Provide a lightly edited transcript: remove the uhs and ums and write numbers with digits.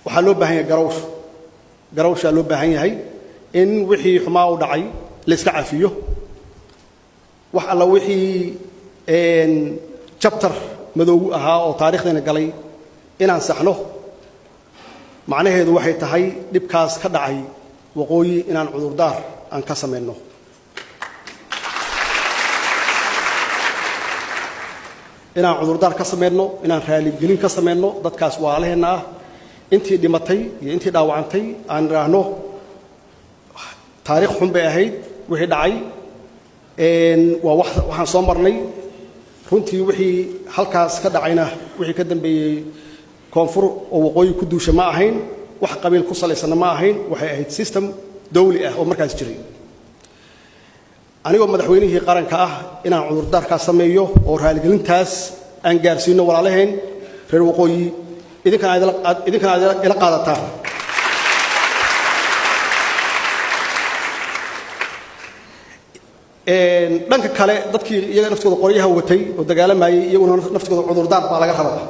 Waxaa loo baahan yahay garawsh, garawshaa loo baahan yahay in wixii xumaa u dhacay la iska cafiyo, wax alla wixii chapter madoogu ahaa oo taariikhdayna galay inaan saxno. Macnaheedu waxay tahay dhibkaas ka dhacay waqooyi inaan cudurdaar aan ka samayno, inaan cudurdaar ka samayno, inaan raaligelin ka samayno dadkaas walaalaheenna ah, intii dhimatay iyo intii dhaawacantay, aan idhaahno taariikh xun bay ahayd wixii dhacay, waa waxaan soo marnay. Runtii wixii halkaas ka dhacayna, wixii ka dambeeyey koonfur oo waqooyi ku duusha ma ahayn, wax qabiil ku salaysanna ma ahayn, waxay ahayd system dawli ah oo markaas jiray. Anigoo madaxweynihii qaranka ah inaan cudurdaarkaas sameeyo oo raaligelintaas aan gaarsiino walaalaheen reer waqooyi, idinkana aad ila qaadataan. Dhanka kale, dadkii iyaga naftooda qoryaha watay oo dagaalamayay, iyaguna naftooda cudurdaar baa laga rabaa.